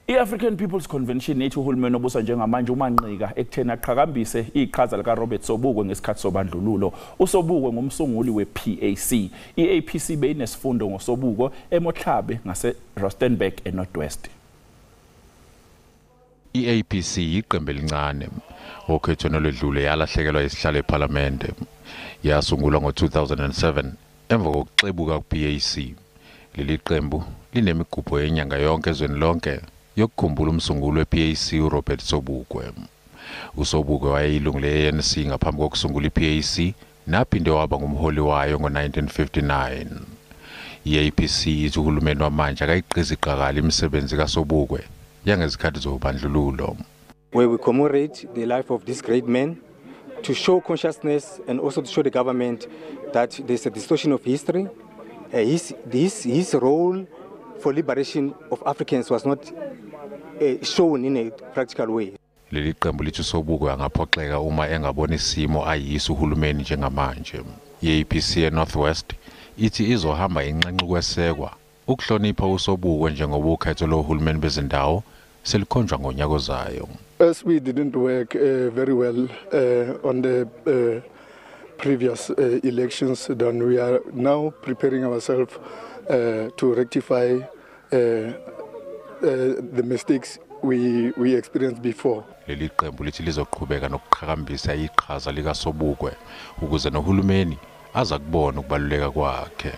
I-African People's Convention ithi uhulumeni obusa njengamanje umanqika ekutheni aqhakambise iqhaza likaRobert Sobukwe ngesikhathi sobandlululo. USobukwe ngumsunguli we-PAC. I-APC beyinesifundo ngoSobukwe eMotlhabe ngase Rustenburg eNorth West. I-APC iqembu elincane okhethweni olwedlule yalahlekelwa isihlalo ePhalamende. Yasungulwa ngo-2007 emva kokuxebuka ku-PAC. Leli qembu linemigubho yenyanga yonke ezweni lonke yokukhumbula umsunguli we-PAC uRobert Sobukwe. USobukwe wayeyilungu le-ANC ngaphambi kokusungula i-PAC naphinde waba ngumholi wayo ngo-1959. I-APC ithi uhulumeni wamanje akayigqizi qakala imisebenzi kaSobukwe yangezikhathi zobandlululo. Where we commemorate the life of this great man to show consciousness and also to show the government that there's a distortion of history. His role for liberation of Africans was not shown in a practical way. Leli qembu lithi uSobukwe angaphoxeka uma engabona isimo ayiso uhulumeni njengamanje. I-APC eNorth West ithi izohamba inxenxa ukwesekwa ukuhlonipha uSobukwe njengoba ukhetho lohulumeni bezindawo selikhonjwa ngonyaka ozayo. As we didn't work very well on the previous elections, then we are now preparing ourselves to rectify the mistakes we experienced before. Leli qembu lithi lizoqhubeka nokuqhakambisa iqhaza likaSobukwe ukuze nohulumeni aza kubona ukubaluleka kwakhe.